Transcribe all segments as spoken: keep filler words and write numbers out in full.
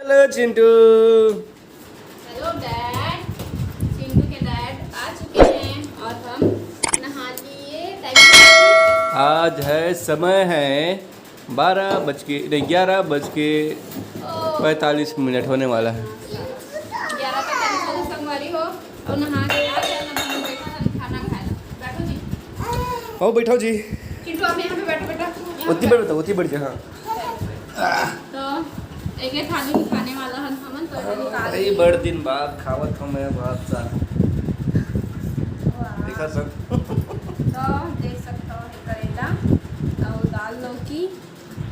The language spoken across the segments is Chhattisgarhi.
Hello Chintu. Hello dad. Chintu के डैड आ चुके हैं और हम नहा लिए। Thank you। आज है, समय है बारह बज के, नहीं, ग्यारह बज के पैंतालीस मिनट होने वाला है। ग्यारह पैंतालीस हो, संगवारी हो, और नहा के आ गए, अब हम बैठा था खाना खाए। बैठो जी। आओ, बैठो जी। चिंटू, आप यहाँ पे बैठो बेटा। उतनी बड़ी, उतनी बड़ी जगह। तो एक एक थाली में खाने वाला हन हमन, तो एला निकाल अरे, लिए। बड़ दिन बाद खावत हूँ मैं भात सा। वाह। देखा सब। तो देख सकते हो, करेला, और दाल लौकी,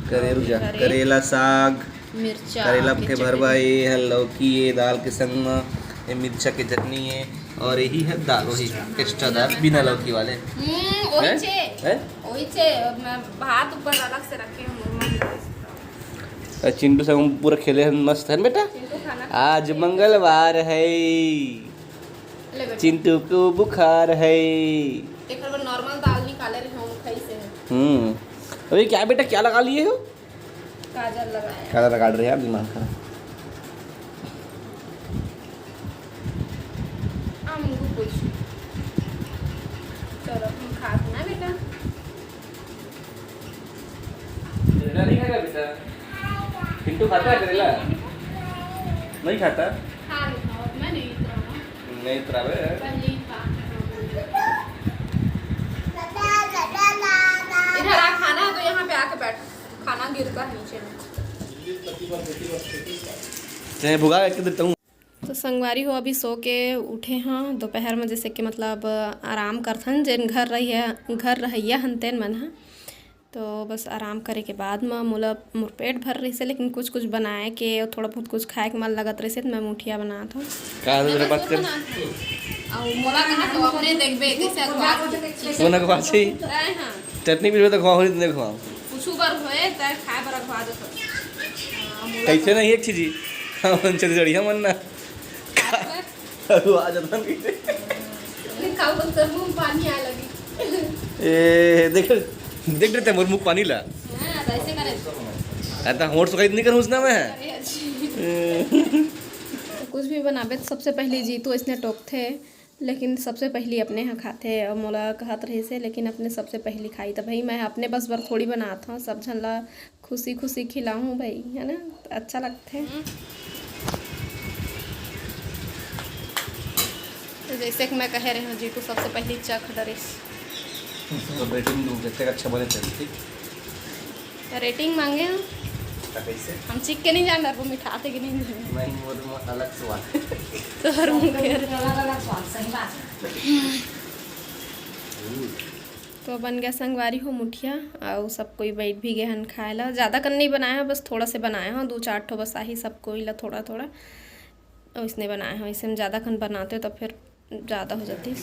करेला, करे- करेला साग, मिर्चा करेला के के चटनी। भरवा, ये है लौकी, ये दाल के संग में, ये मिर्चा के चटनी है, और यही है दाल, वही extra दाल, बिना लौकी वाले। हम्म, वही हैं? चे। हैं? वही चे, मैं भात ऊपर अलग से रखे हूँ, मुरमुरे। अरे चिंटू से हम पूरा खेले हैं, मस्त है बेटा। चिंटू खाना आज खाते हैं। मंगलवार है, ले बेटा। चिंटू को बुखार है। एकर बर normal दाल निकाले रहे हूँ, खाई से है। हम्म। अरे क्या बेटा, क्या लगा लिए हो? काजल लगाया। काजल लगा रहे हैं यार, दिमाग खराब। हम कुछ। चलो, हम खाते ना बेटा। करेला नहीं खाएगा बेटा? पिंटू खाता है करेला? नहीं खाता? खा लेता हूँ, मैं नहीं इतना। नहीं इतना बे। पहले ही खा। इधर आ, खाना है तो यहाँ पे आके बैठ, खाना गिरता है नीचे में। ते भुगा के देता हूँ। तो संगवारी हो, अभी सो के उठे हाँ दोपहर में, जैसे कि मतलब आराम करथन, जेन घर रहिया, घर रहइया हन तेन मन ह। तो बस आराम करे के बाद म मोला, मोर पेट भर रहिसे, लेकिन कुछ कुछ बनाए के, थोड़ा बहुत कुछ खाए के मन लगत रहिसे, तो मैं मुठिया बनात हूँ। का मैं तेरे बात कर? बनात हूँ। अउ मोला कहा तो अपने देखबे, कैसे अखबार। कौन अखबार से? आए हाँ। चटनी पीसबे तो खवाहूँ, नहीं तो नहीं खवाहूँ। कुछ बर होए, तय खाए बर अखबार दे तो। हाँ, मोला कैसे नहीं एक चीज ही? हम छत्तीसगढ़िया मन ना। अरुआ जतन कइसे? का बोलते, मुंह पानी आए लगी। ए, देख, देख देते मोर मुंह पानी ला। हाँ, तो ऐसे करे। अरे, तो होंठ सुखाई नहीं करूँ उसना मैं। अरे, अच्छी। ए। कुछ भी बनाबे तो सबसे पहले जीतू इसने टोकथे, लेकिन सबसे पहली अपने ह खाथे। और मोला कहत रहिसे, लेकिन अपने सबसे पहली खाई। तो भाई, मैं अपने बस बर थोड़ी बनात हूँ, सब झन ला खुशी खुशी खिलाहूँ भाई, है ना? अच्छा लगथे। हम्म। तो जैसे कि मैं कहे रहे हूँ, जीतू सबसे पहली चख डरिस। तो rating दूँ, जब तक अच्छा बने तब, ठीक? तो rating मांगे हम। तो कैसे? हम चीख के नहीं जान रहे, वो मिठाथे कि नहीं। नहीं, वो तो अलग स्वाद। तो हर मुंह के अलग अलग स्वाद, सही बात है। तो बन गया संगवारी हो मुठिया, अउ सब कोई बैठ भी गए हन खाए ला। ज़्यादा कन नहीं बनाया, बस थोड़ा से बनाया हूँ, दो चार ठो बस आही सब कोई ला थोड़ा थोड़ा, अउ इसने बनाया हूँ। इसे हम ज़्यादा कन बनाते तो फिर ज़्यादा हो जाती।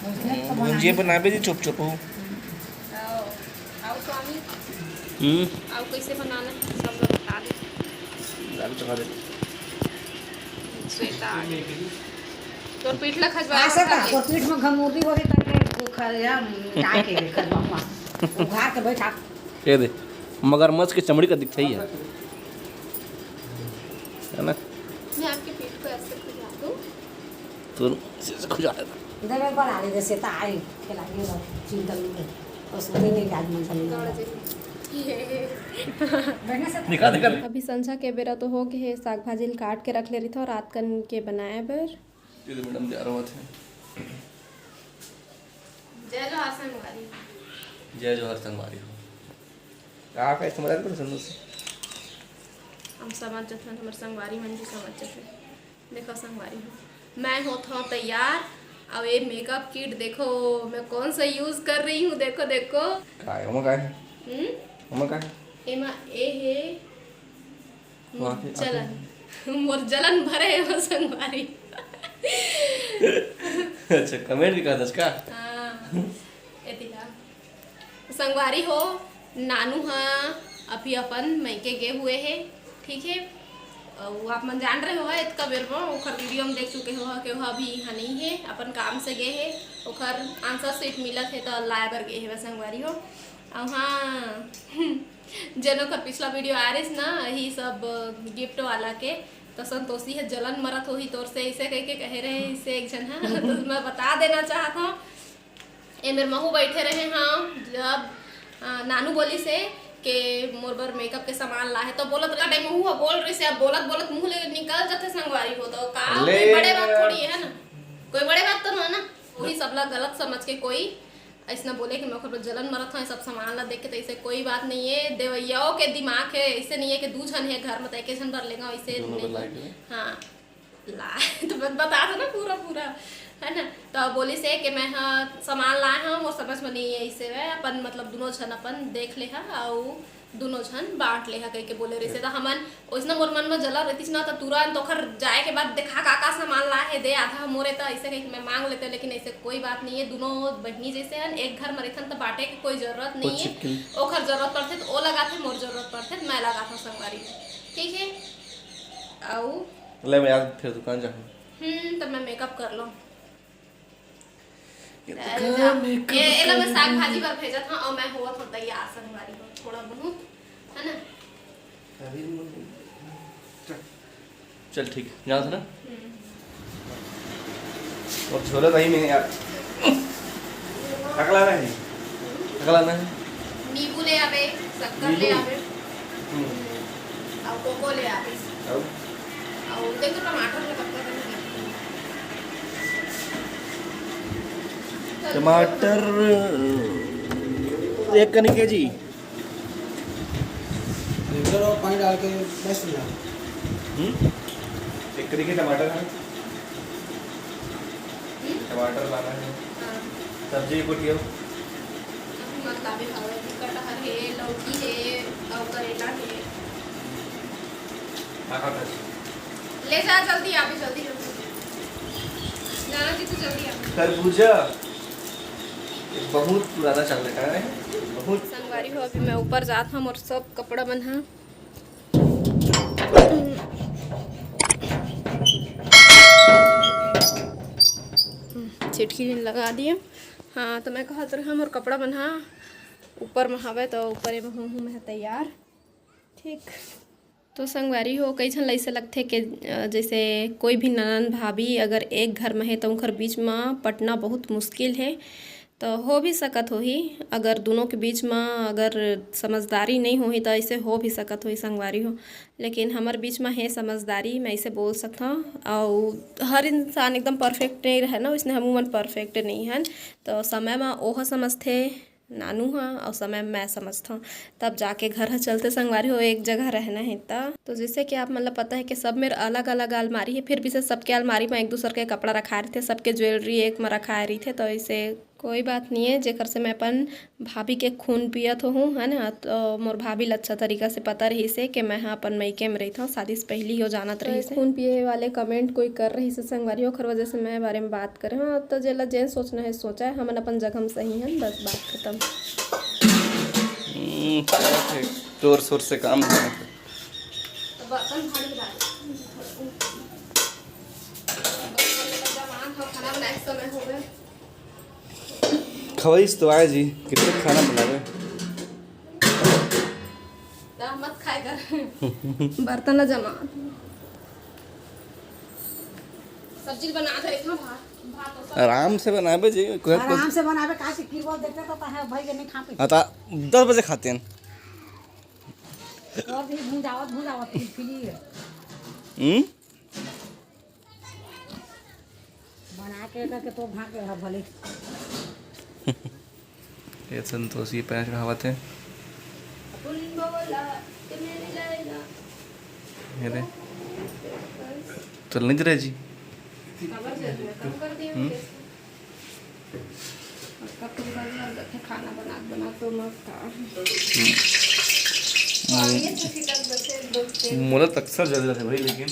भुंजिया बनाबे जी, चुप चुप हो। आओ, आओ स्वामी। हम्म। आओ, कैसे बनाना है, सब लोग बता दे। दाल चढ़ा दे। श्वेता आ गई। तोर पीठ ला खजवाए हाँ, श्वेता, तोर पीठ में घमूरी हो रही, करके तू ख-, या, मिटा के खजवाऊंगा। उघार के बैठा। ये दे, मगरमच्छ के चमड़ी का दिखता ही है। है ना? मैं आपके पीठ को ऐसे खुजा दूं? तो ऐसे खुजा देता। देवे बड़ा ले जैसे ता आई, खेला ये लो, चिंता नहीं कर। और सोते नहीं आज मन चली दौड़ जाएगी। बढ़िया से निकाल, निकाल। अभी संझा के बेरा तो हो गए हे, साग भाजी ल काट के रख ले रही था रात कन के बनाए बर। ये तो मैडम जा रहा था। जय जोहार संगवारी। जय जोहार संगवारी हो। का, का समझ आते संदूर से? हम समझ जाते हैं, हमारे संगवारी मन भी समझ जाते हैं। देखो संगवारी हो, मैं होत हूँ तैयार। अब ये makeup kit देखो, मैं कौन सा use कर रही हूँ, देखो, देखो। का है? ओमा का है? हम्म? ओमा का है? एमा ए हे मोर जलन। मोर जलन भरे हे वो संगवारी। अच्छा, comment भी करत हस का? हाँ, एती का। संगवारी हो, नानू हा अभी अपन मइके गे हुए हे, ठीक हे। अउ आप मन जान रहे हो, इतका बेर में ओखर video में देख चुके हो कि वह अभी यहाँ नहीं हे, अपन काम से गे हे, ओखर answer sheet मिलत हे तो लाए बर गे हे, बस संगवारी हो। अब हाँ, जेन ओकर पिछला वीडियो आ रहिस ना, यही सब गिफ्ट वाला के, तो संतोषी ह जलन मरत होही तोर से, ऐसे कह के कहे रहे इससे एक झन ह। तो मैं बता देना चाहत हूँ, ए मेर महू बैठे रहे हाँ, जब अ, नानू बोली से के मोर बर मेकअप के सामान ला है, तो बोलत रहे, महू ह बोल रही से, अब बोलत बोलत मुंह ले निकल जाते संगवारी हो, तो का ले। कोई बड़े बात थोड़ी है ना, कोई बड़े बात तो ना ना, वही सबला गलत समझ के कोई ऐसना बोले कि मैं ओकर बर जलन मरत हूँ, सब सामान ला देख के, तो ऐसे कोई बात नहीं है। देवैयाओं के दिमाग है, ऐसे नहीं है कि दू झन है घर में तो एक झन बर लेगा, ऐसे दोनों नहीं। बर लाए के। हाँ, ला तो बत-, बता दो ना पूरा पूरा, है ना। तो बोली से कि मैं हाँ सामान लाए हूँ, मोर समझ में नहीं है, ऐसे वह अपन मतलब दोनों झन अपन देख ले हा, अउ दोनों झन बांट ले हा कह के बोले रही से। तो हमन ओइसना मोर मन म जलन रहितिस ना, त तुरंत ओखर जाए के बाद देखा का का सामान ला हे, दे आधा मोरे, त ऐसे कहिके मैं मांग लेते, लेकिन ऐसे कोई बात नहीं है। दोनों बहिनी जैसे हन, एक घर म रहिथन, त बांटे के कोई जरूरत नहीं है। चिपकिन। ओखर जरूरत पड़थे त ओ लगाथे, मोर जरूरत पड़थे त मैं लगाथव संगवारी। ठीक है, अउ ले मैं आज फिर दुकान जाहूँ। हम्म, तब मैं मेकअप कर लूँ। ये तो अरे काम जा। है, ये, ये लो, मैं काम साग है। भाजी बर भेजत हूँ और मैं होवत हूँ तैयार संगवारी हो, थोड़ा बहुत, है ना? अभी चल। चल ठीक, जाओ ना। हम्म। और छोले दही में यार, अगला नहीं, अगला नहीं। नींबू ले आवे, शक्कर ले नींबू? आवे। हम्म। और कोको ले आवे। और? और देखो टमाटर में कब तक नहीं। टमाटर एक कनी केजी। रेगुलर और पानी डाल के बस मिला। हम्म? एक कनी के टमाटर है। हम्म? टमाटर लाना है। हाँ। सब्जी कुटियो। अभी मत लावे हवे, अभी कटहर है, लौकी है, और करेला है। हाँ, हाँ, बस। ले जा जल्दी, अभी जल्दी, जल्दी। जाना जी, तू जल्दी आ। तरबूजा। बहुत पुराना चल रहा है, बहुत। संगवारी हो, अभी मैं ऊपर जात हूँ और सब कपड़ा मन ह छिटकी दिन लगा दिए। हाँ, तो मैं कहत रहा मोर कपड़ा मन ह ऊपर में हवे, तो ऊपर में हूँ, हूँ मैं तैयार। ठीक। तो संगवारी हो, कई झन ल अइसे लगथे कि, अ, जैसे कोई भी ननद भाभी अगर एक घर में हे, तो उनकर बीच में पटना बहुत मुश्किल है। तो हो भी सकत होही, अगर दोनों के बीच में अगर समझदारी नहीं होही, तो ऐसे हो भी सकत होही संगवारी हो। लेकिन हमर बीच में हे समझदारी, मैं ऐसे बोल सकता हूँ। और हर इंसान एकदम परफेक्ट नहीं रहे ना, वैसने हमू मन परफेक्ट नहीं हन। तो समय में ओह समझथे, नानू ह, अउ समय मैं समझथव, तब जाके घर ह चलथे संगवारी हो, एक जगह रहना हे त। तो जैसे कि आप मन ल पता है कि सब मेर अलग-अलग अलमारी है, फिर भी से सबके अलमारी में एक दूसर के कपड़ा रखाए रहिथे, सबके ज्वेलरी एक में रखाए रहिथे, तो ऐसे कोई बात नहीं है। जेकर से मैं अपन भाभी के खून पियत होहूँ, है ना, तो मोर भाभी ल अच्छा तरीका से पता रही से कि मैं ह अपन मइके में रहिथव, शादी से पहली हो जानत तो रही से। खून पिए वाले कमेंट कोई कर रही से संगवारी, ओखर वजह से मैं बारे में बात करे हूँ। तो जेला जेन सोचना है सोचा है, हमन अपन जगह में सही हन, बस बात खत्म। हम्म, चलो ठीक, जोर शोर से काम करना है। तो बर्तन भारी भारी। खाना बनाए के समय हो गए। खवाइस तो आए जी, कितने खाना बनावे? ना मत खाए कर। बर्तन ला जमा। सब्जी बना दे, इतना भात, भात और सब। आराम से बनावे जी, कोई कुछ आराम से बनावे, काहे से किरवा देखते तो है भाई के नहीं खा पे। आता दस बजे खाते हैं। और भी भुंजावत, भुंजावत फिर, फिर। हम्म? बना के करके तो भाग गया भले। ये संतोषी पैर चढ़ावत है। ये दे। चल नहीं दे रहे जी। हम्म? खाना बनात बनात तो मस्त था। हम्म। पानी से फिटक बचे दो तेल। मोला तो अक्सर जल जाथे भाई, लेकिन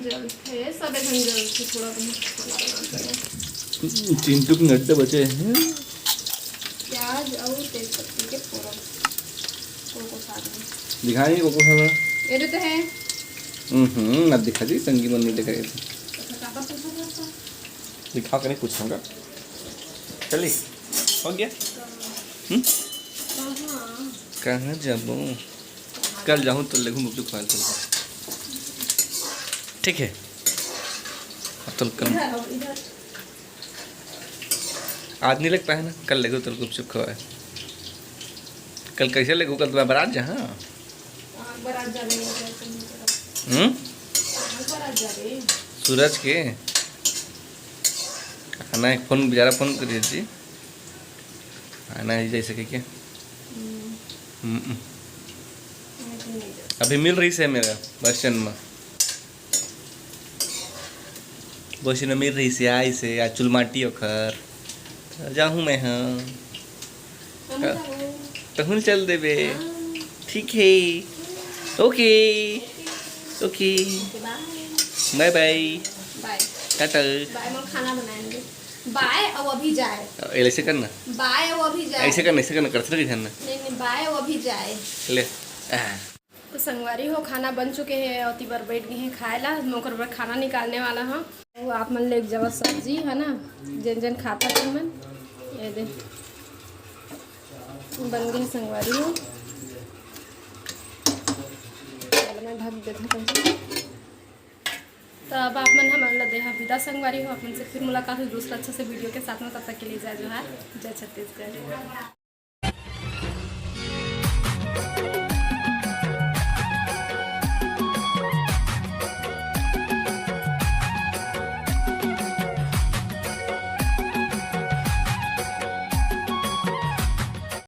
जलथे, सबे झन जलथे, थोड़ा बहुत खाना बनाते हैं। चिंटू के गड्ढे बचे हैं। प्याज और तेज पत्ती के फोरन। कोको साग में। दिखाएंगे कोको साग। ये देते हैं। हम्म, अब दिखा दी, संगी मन नहीं दिखाई थे। अच्छा, काबर पूछा था आपका? दिखा के नहीं पूछूंगा। चली, हो गया? हम्म? कहाँ? कहाँ जाबो? कल जाहूँ तो लेगू गुपचुप खवाए ल। ठीक है, अब तो कल, आज नहीं लग पाए ना, कल लेगू तो गुपचुप खवाए। कल कैसे लेगू? कल तुम्हारा बारात जहाँ। हम्म। सूरज के आना है, फोन, बेचारा फोन करिए जी, आना है जैसे के क्या। हम्म। अभी मिल रही से मेरा बस स्टैंड में, बस स्टैंड में मिल रही से, आई से, आज चुलमाटी ओखर। जाहूँ मैं, हाँ। तहूँ चल देबे। ठीक है, ओके, ओके, बाय बाय। बाय। टाटा। बाय, मैं खाना बनाएंगे। बाय, अब अभी जाए। ऐसे करना। बाय, अब अभी जाए। ऐसे करना, ऐसे करना, करते रहिए ध्यान में। नहीं, नहीं, बाय, अब अभी जाए। ले। आ। तो संगवारी हो, खाना बन चुके हे अउ ओती बर बैठ गे हे खाए ला। मैं ओकर बर खाना निकालने वाला हूँ। वो आप मन ले जमा सब्जी है ना, जेन जेन खाता तेन मन, ये दे बन गे संगवारी हो। चल मैं ढक देता हूँ। तो अब आप मन हमन ला देहा विदा संगवारी हो, आप मन से फिर मुलाकात हो दूसरा अच्छा से वीडियो के साथ में। तब तक के लिए जय जोहार, जय छत्तीसगढ़।